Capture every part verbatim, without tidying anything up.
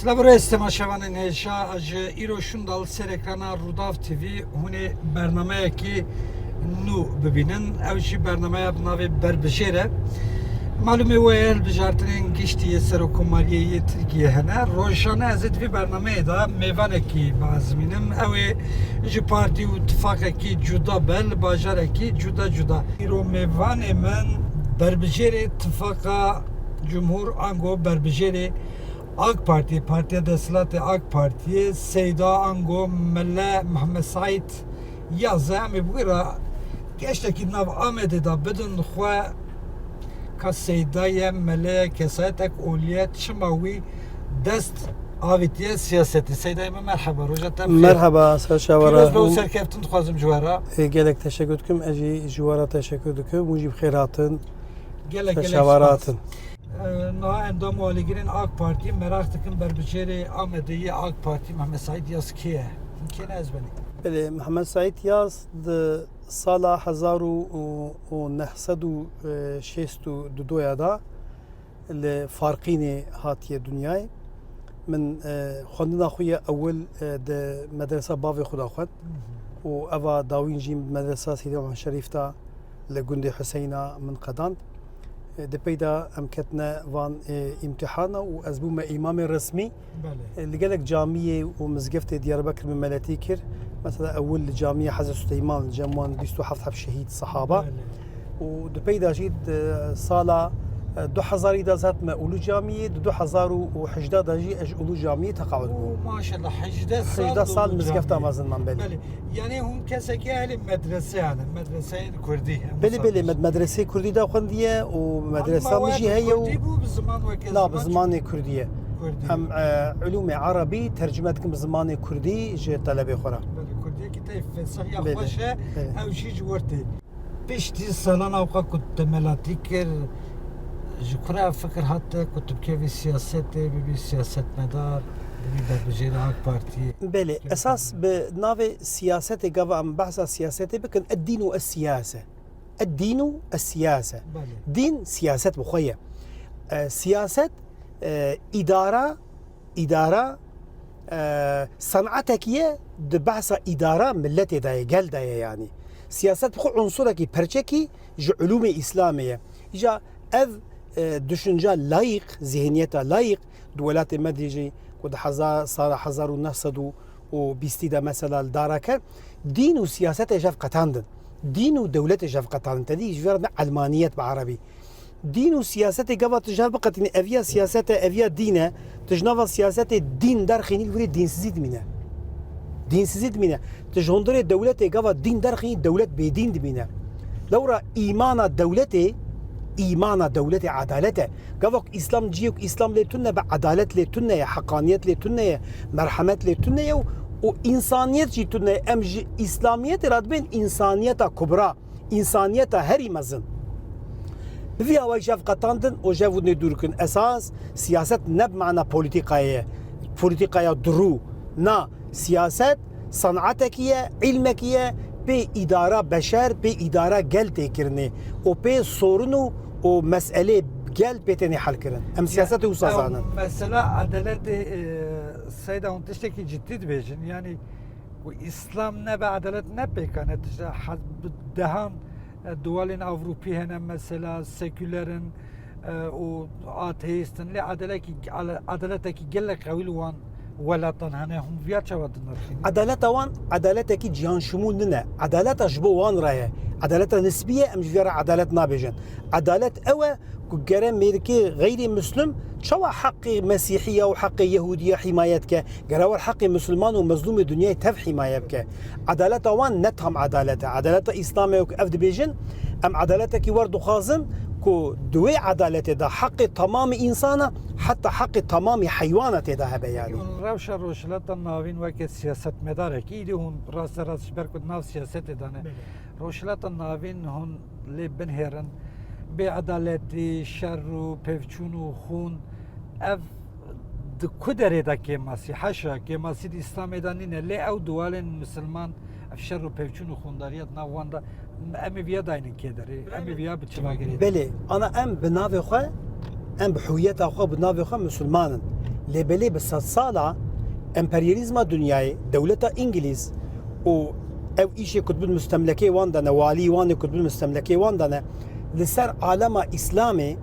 Silav û rêz temaşevanên hêja, ji îro şûnda li ser ekrana Rûdaw T V hûn ê bernameyekî nû bibînin. Ew jî bernameya bi navê Berbijêr e. Malûmê we ye, hilbijartinên giştî yê Serokkomariyê yê Tirkiyê hene. Rojane ez ê di vî bernameyê de mêvanekî biazimînim. Ew ê ji partî û tifaqekî cuda be, li bajarekî cuda cuda. Îro mêvanê min berbijêrê tifaqa Cumhur ango berbijêrê AK Partiyê, Partiya Desthilatê AK Partiyê, Seyda ango Mele Mihemed Seîd Yaz e. Em ê bi wî re geştekî di nav Amedê de bidin xwe, ka Seyda ye, mele ye, kesayetek olî ye, çima wî dest avêtiye siyasetê. Seydayê min, merheba, roja te bi xêr. Merheba, ser çava re. Pîroz be û serkeftin dixwazim ji we re. Ê, gelek teşekkür dikim, ez jî ji we re teşekkür dikim, hûn jî bi xêr hatin. Gelek, gelek spas. Ser çava re hatin. E, niha endam û alîgirên AK Partî meraq dikin berbijêrê Amedê yê AK Partî Mihemed Seîd Yaz kê ye? Hûn kê ne ez benî? Belê, Mihemed Seîd Yaz di sala hezar û neh sed û şêst û du ya de li Farqînê hatiye dinyayê. Min, e, xwendina xwe ya ewil, e, di medresa bavê xwe de xwend û eva dawîn jî di medresa Seydî Mehmed Şerîf de li gundê Huseyna min qedand. E, di pey de em ketine van, e, îmtîhana û ez bûme îmamê resmî. Belê. E, li gelek camiyê û mizgeftê Diyarbekir min meletî kir. Mesela ewil li camiya Hezret Suleyman, li cem wan bîst û heft heb şehîd sehaba. Belê. Û di pey de jî di sala, e, du hezarî de ez hatime Ulu Camiyê, di du hezar û hejdeh de jî ez ji Ulu Camiyê teqawul bûm. Oo, maşallah, hejdeh sal Hejdeh sal Ulu mizgefta Camiyê. Mezin man, belê. Belê. Yanî hûn kesekî ehlê medresê hene, medreseyên kurdî, em Belê, wisa belê, bêjin. med-, medresê kurdî de xwendiye û medresa Ama min jî wek heye û kurdî bû, bi ziman weke Na, bi ziman zimanê kurdî ye. Kurdî. Em, e, ulûmê erebî tercüme dikim bi zimanê kurdî ji telebê xwe re. Belê, kurdiyekî tey fesih ya Belê, xweş e, belê. ew jî ji wir tê. Piştî salana weka ku te melatî kir, ji kura fikir hat te ku tu bikevî siyasetê, bibî siyasetmedar, bibî berbijêrê AK Partiyê? Belê, esas bi navê siyasetê gava em behsa siyasetê bikin, ed-dîn û es-siyase. Ed-dîn û es-siyase. Belê. Dîn siyaset bi xwe ye. E, siyaset, e, îdara, îdara, e, senatekî ye, di behsa îdara miletê de ye, gel de ye yanî. Siyaset bi xwe unsurekî, perçekî ji ulûmê Îslamê ye. Îja ev, e, düşünce layîq, zihniyeta layîq di welatê me de jî ku di heza-, sala hezar û neh sed û bîstî de mesela li dara ker, dîn û siyasetê jev qetandin. Dîn û dewletê jev qetandin. Te dî ji vê re ne elmaniyet bi erebî. Dîn û siyasetê gava tu ji hev biqetînî, ev ya siyaset e, ev ya dîn e, tu ji nava siyasetê dîn derxînî, li wirê dînsizî dimîne. Dînsizî dimîne. Tu ji hundirê dewletê gava dîn derxînî, dewlet bêdîn dimîne. Lewra îmana dewletê, îmana dewletê edalet e. Gava ku Îslam cihê ku Îslam lê tune be, edalet lê tune ye, heqaniyet lê tune ye, merhemet lê tune ye û, û însaniyet jî tune ye. Em ji Îslamiyetê re dibên însaniyeta kubra. Însaniyeta herî mezin. Bi vî awayî jev qetandin û jev hûn ê dûr kin. Esas siyaset ne bi mana polîtîkayê ye, polîtîkaya dirû. Na, siyaset senatekî ye, îlmekî ye, pê îdara beşer, pê îdara gel tê kirinê û pê sorin û, û meselê gel pê têne hel kirin. Em siyasetê wisa zanin. Mesela edaletê, e, Seyda, hûn tiştekî cidî dibêjin. Yanî, ku Îslam nebe, edalet ne pêk e, netije, hed-, bi dehan, e, duwalên Ewropî hene, mesela, seküler in, e, û ateîst in, lê edalekî-, ale-, edaletekî gelek qewî li wan welatan hene, hûn viya çawa dinirxînin? Edaleta wan, edaletekî cihanşimûl nine. Edaleta ji bo wan re ye. Edaleta nisbî ye, em ji vê re edalet nabêjin. Edalet ew e, ku gere mêrikê xeyrî muslim çawa heqê mesîhiya û heqê yehûdiya hîmayet ke, gere wer heqê musulman û mezlûmê dinyayê tev hîmaye bike. Edaleta wan ne tam edalet e. Edaleta Îslamê ye ku ev dibêjin, em edaletekî wer dixwazin ku di wê edaletê de heqê temamê însana, heta heqê temamê heywana tê de hebe yanî. Hûn rewşa Rojhilata Navîn weke siyasetmedarekî, îdî hûn rasterast ji ber ku di nav siyasetê de ne. Belê. Rojhilata Navîn hûn lê binihêrin, bêedaletî, şer û pevçûn û xûn, ev di ku derê de kêmasî? Haşa, kêmasî di Îslamê de nîne, lê ew duwalên misilman, ev şer û pevçûn û xûndariya di nav wan de, em ê viya daynin kê derê, em ê viya bi çi bagirê de? Belê, ana em bi navê xwe, em bi hûyeta xwe, bi navê xwe misilman in. Lê belê bi sedsala emperyalîzma dinyayê, dewleta Îngilîz û ew îşê ku dibin mustemlekê wan de ne, walî wan ê ku dibin mustemlekê wan de ne, li ser alema Îslamê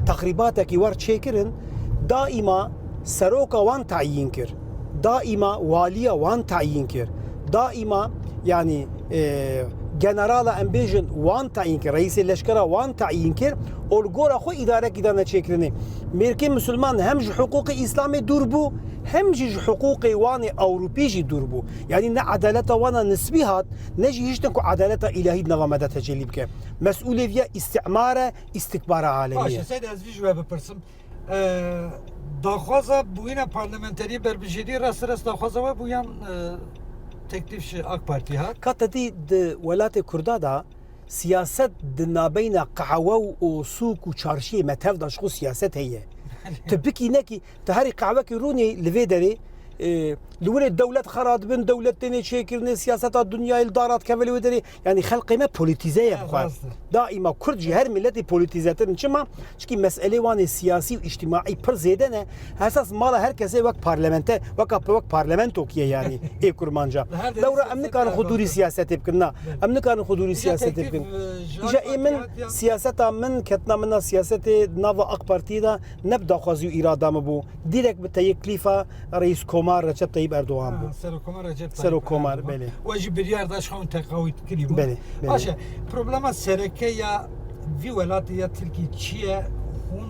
texrîbatekî wer çêkirin, daîma seroka wan tayîn kir, daîma waliya wan tayîn kir, daîma, yanî, e, generala em bêjin wan tayîn kir, reîsê leşkera wan tayîn kir û li gora xwe îdarekî dane çêkirinê. Mêrkê misilman hem ji hiqûqê Îslamê dûr bû, hem jî ji hiqûqê wan ê Ewropî jî dûr bû. Yanî ne edaleta wan a nisbî hat, ne jî hiştin ku edaleta îlahî di nava me de tecellî bike. Mesûlê viya îstimar e, îstikbara alemî Baş e. e, Seyda, ez vî ji we bipirsim. E, daxwaza bûyîna parlamenteriyê berbijêrî rast rast daxwaza we bû yan, e, teklîf ji AK Partî hat? Ka te dî di welatê Kurda de siyaset di nabeyna qehwe û sûk û çarşiyê me tev de ji xwe siyaset heye. Tu bikî nekî, tu herî qehwekî rûnî li vê derê, e, li wirê dewlet xera dibin, dewlet têne çêkirinê, siyaseta dinyayê li dara dikeve li wê derê. Yanî xelqê me polîtîze ye bi xwe. Rast e. Daîma Kurd jî her miletî polîtîzetir in. Çima? Çikî meselê wan ê siyasî û îctimaî pir zêde ne. Esas mala her kesê wek parlamenter, weka wek parlamentokî ye yanî ê kurmanca. Li her derê Lewra em siyaseta nikarin xwe dûrî rast e. siyasetê bikin. Na, Evet. em nikarin xwe dûrî Îja siyasetê teklîf, bikin. e, ji Îja AK ê min, Partî hatiye? siyaseta min ketna min na siyasetê nava AK Partiyê de ne bi daxwazî û îrada min bû. Dîrek bi teklîfa Reîs Komar Recep Tayyip Erdogan bû. Ha, Serokkomar Recep Tayyip Serokkomar, Erdogan. belê. We jî biryar da ji xwe teqawît kirî bû. Belê, belê. Baş e, problema sereke ya vî welatê ya Tirkî çi ye? Hûn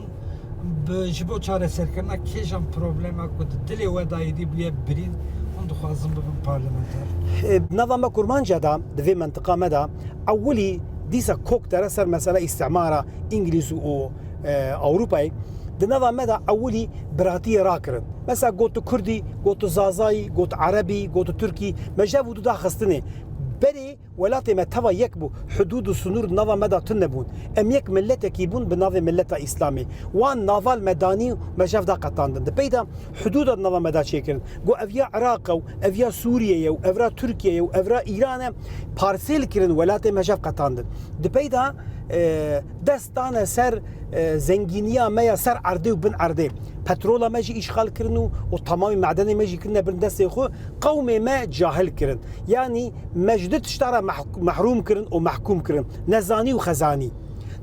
bi, ji bo çareserkirina kêjan problema ku di dilê we de êdî bûye birîn, hûn dixwazin bibin parlamenter? E, nava me Kurmanca de, di vê mentiqa me de, ewilî dîsa kok dere ser mesela îstimara Îngilîz û, e, Ewropayê. Di nava me de ewilî biratiyê rakirin. Mesela got tu Kurdî, got tu Zazayî, got tu Erebî, got tu Tirkî, me ji hev û du daxistinê. Berê welatê me teva yek bû, hudûd û sinûr di nava me de tune bûn. Em yek miletekî bûn bi navê Mileta Îslamê. Wan nava li me danî û me ji hev da qetandin. Di pey de hudûda di nava me de çêkirin. Got ev ya Iraq e û ev ya Sûriye ye û ev ra Tirkiye ye û ev ra Îran e. Parsêl kirin, welatê me ji hev qetandin. Di pey de, e, dest dane ser, e, zengîniya me ya ser erdê û bin erdê. Petrola me jî îşxal kirin û, û temamî medenê me jî kirine bin destê xwe. Qewmê me cahil kirin. Yanî me ji du tişta re meh-, mehrûm kirin û mehkûm kirin. Nezanî û xezanî.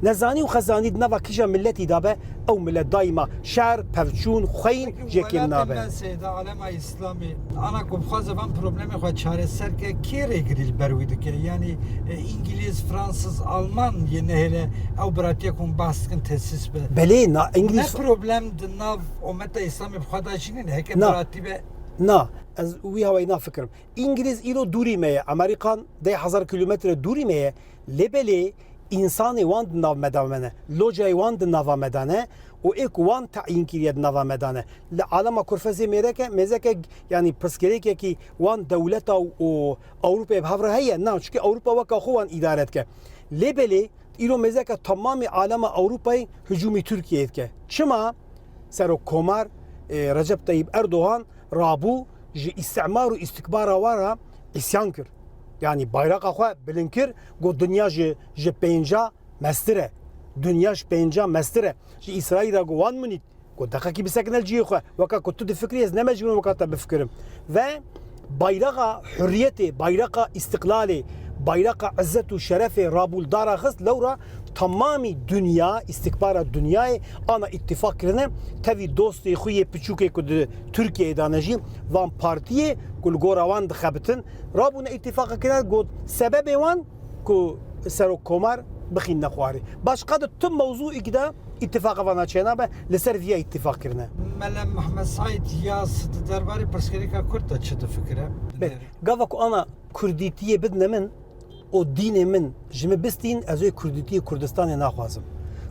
Nezanî û xezanî di nava kîja miletî de be, ew milet daîma şer, pevçûn, xweyîn Peki, jê kêm welatê nabe. me Seyda alema Îslamê, ana ku bixwaze van problemê xwe çareser ke, kê rêgirî li ber wî dike? Yanî, e, Îngilîz, Fransız, Alman yê nehêle ew biratiye ku hûn behs dikin tesîs be. Belê, na, Îngilîz Ne problem di nav ummeta Îslamê bi xwe de jî nîne. Heke Na. biratî be. Na, ez wî hawayî nafikirim. Îngilîz îro dûrî me ye. Amerîkan deh hezar kilometre dûrî me ye. Lê belê însanê wan di nav me de ne. Locayê wan di nava me de ne. Û ê ku wan tayîn kiriye di nava me de ne. Li alema Kurfezê mêreke, mêzeke, yanî pirsgirêkekî wan dewleta û Ewropayê bi hev re heye? Na, çunke Ewropa weka xwe wan îdare dike. Lê belê îro mêzeke temamê alema Ewropayê hicûmî Tirkiyeyê dike. Çima? Serokkomar, e, Recep Tayyip Erdogan rabû ji îstimar û îstikbara wan re îsyan kir. Yanî bayraqa xwe bilind kir, got dinya ji, ji pênca mestir e. Dinya ji pênca mestir e. Ji Îsraîl re got one minute. Got deqekî bisekine li cihê xwe. Weka ku tu difikirî ez ne mecbûr im weka te bifikirim. Ve bayraqa hurriyetê, bayraqa îstiqlalê, bayraqa izzet û şerefê rabû li dara xist, lewra temamî dinya, îstikbara dinyayê ana îttifaq kirine, tevî dostê xwe yê piçûkê ku di Tirkiyeyê de ne jî, van partiyê ku li gora wan dixebitin, rabûne îttifaqekirine, got sebebê wan ku Serokkomar bixînne xwarê. Başqa di tu mewzûyekî de îttifaqa vana çênabe, li ser viya îttifaq kirine. Mele Mehmed Saîd Yas di derbarê pirsgirêka Kurd de çi difikire? Bê, gava ku ana Kurdîtiyê bidine min û dînê min ji min bistîn, ez wê Kurdîtiyê Kurdistanê naxwazim.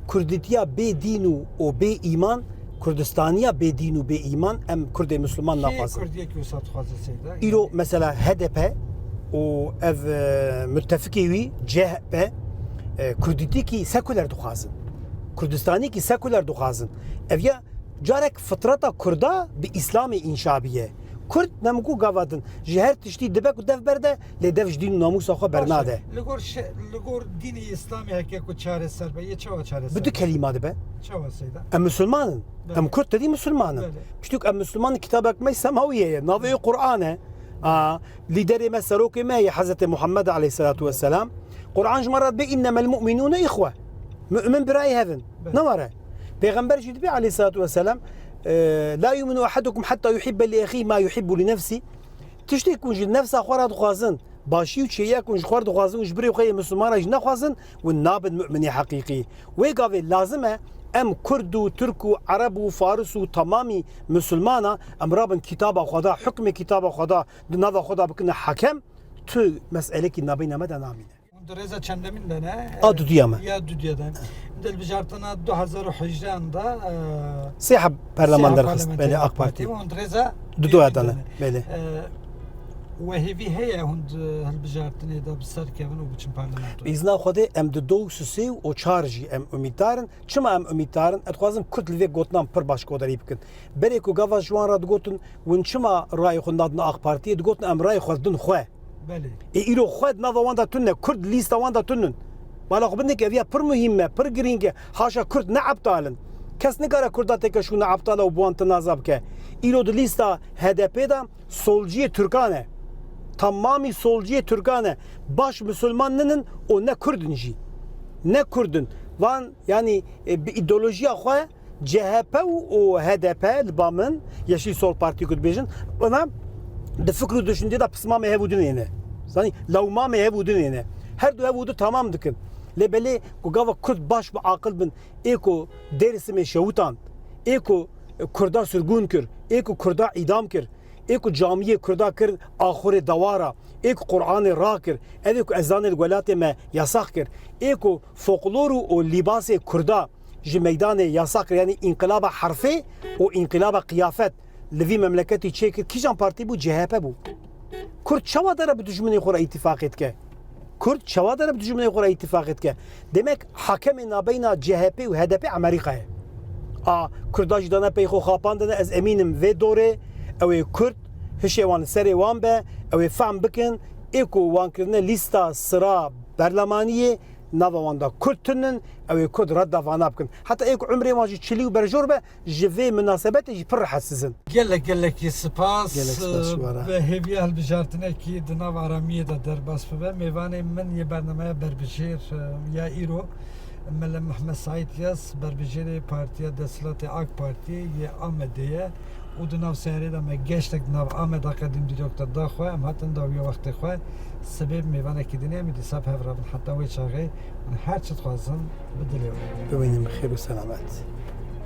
Kurdîtiya bê dîn û, û bê îman, Kurdistaniya bê dîn û bê îman, em Kurdê Misliman Kê naxwazin. Kurdiyekî wisa dixwaze Seyda? Îro mesela H D P û ev, e, mutefikê wî C H P, e, Kurdîtiyekî sekuler dixwazin. Kurdistaniyekî sekuler dixwazin. Ev ya carek fitreta Kurda bi Îslamê înşa biye. Kurd nemku gava din ji her tiştî dibe ku dev berde, lê dev ji dîn û namûsa xwe bernade. Li gor şe-, li gor dînê Îslamê heke ku çareser be, yê çawa çareser? Bi du kelîma dibe. Çawa seyda? Em Musulman in. Belê. Em Kurd te dî Musulman in. Belê. Piştî ku em Musulman in, kitabek me semawî heye. Navê wê Quran e. A, Lîderê me, serokê me ye Hezretê Muhammed aleyhisselatu vesselam. Quran ji me re dibe, "Innemel mu'minûne ihwe." Mümin birayê hev in. Belê. Ne were? Pêxember jî dibe aleyhisselatu vesselam, e, "La yu'minu ahadukum hatta yuhibbe li ehî ma yuhibbu li nefsî." Tiştê ku ji nefsa xwe re dixwazin, başî û çêyek hûn ji xwe re dixwazin û ji birê xwe yê Misliman re jî nexwazin, hûn nabin mu'minê heqîqî. Wê gavê lazim e em Kurd û Tirk û Ereb û Faris û temamî Mislimana em rabin kitaba xwe da, hukmê kitaba xwe da di nava xwe da bikine hekem, tu meselekî nabeyna me de namîne. Hûn di rêza çendemîn de ne? A dudiya me. Ya dudiya de. Di hilbijartina du hezar û hejdehan de, e, Sê heb perleman sê derxist, parlamentê belê, AK AK Partî. Hûn di rêza Du doya dane, belê. E, we hêvî heye hûn di hilbijartinê de bi ser kevin û biçin parlamento? Bi îzna Xwedê em di do û sisê û çar jî em umîddar in. Çima em umîddar in? Ez dixwazim Kurd li vê gotinan pir baş kodarî bikin. Berê ku gava ji wan re digotin, hûn çima rayê xwe nadin AK Partiyê, digotin em rayê xwe didin xwe. Belê. Ê îro xwe di nava wan de tune, Kurd di lîsta wan de tunin. Bala xwe bindin ke ev ya pir muhîm e, pir girîng e. Haşa Kurd ne ebtal in. Kes nikare Kurda têke şûne ebtal e û bi wan tinaza bike. Îro di lîsta H D P de solciyê Tirkan e. Tamamî solciyê Tirkan e. Baş Musulman ninin û ne Kurd in jî. Ne Kurd in. Van, yanî, e, bi îdeolojiya xwe C H P û, û H D P li ba min, Yeşil Sol Parti ku dibêjin, ona di fikr û düşüncê de pismamê hev û dinê ne. Zanî, lewmamê hev û dinê ne. Her du hev û du tamam dikin. Lê belê ku gava Kurd baş bi aqil bin, ê ku Dêrsimê şewitand, ê ku Kurda sirgûn kir, ê ku Kurda îdam kir, ê ku camiyê Kurda kir axurê dewara, ê ku Qur'anê rakir, ev ê ku ezanê li welatê me yasax kir, ê ku folklor û, û lîbasê Kurda ji meydanê yasax kir, yanî înqilaba herfê û înqilaba qiyafet li vî memleketî çêkir, kîjan partî bû? C H P bû. Kurd çawa dere bi dijminê xwe re îtîfaqê dike? Kurd çawa dere bi dijminê xwe re îtîfaqê dike? Demek hakemê nabeyna C H P û H D P Amerîka ye. A, Kurda jî dane pey xwe xapandine, ez emînim vê dorê, ew ê Kurd hişê wan li serê wan be, ew ê fehm bikin, ê ku wan kirine lîsta sira berlemaniyê, nava wan de Kurd tune, ew ê Kurd redda vana bikin. Heta ê ku umrê wan jî çilî û berjor be, ji vê minasebetê jî pir rehetsizin. Gelek gelekî spas. Gelek spas ji we re. Bi hêviya hilbijartinekî di nav aramiyê de derbas bibe. Mêvanê min yê bernameya berbijêr, e, ya îro Mele Mehmet Saîd Yas, berbijêrê Partiya Desthilatê AK Partiyê yê Amedê ye û di nav seyarê de me geştek di nav Ameda qedîm dîrok de da xwe. Em hatin dawiya wextê xwe. Sibê bi mêvanekî dinê em ê dîsa bi hev re bin. Heta wê çaxê hûn her çi dixwazin bi dilê xwe. Bimînin bi xêr û selamet.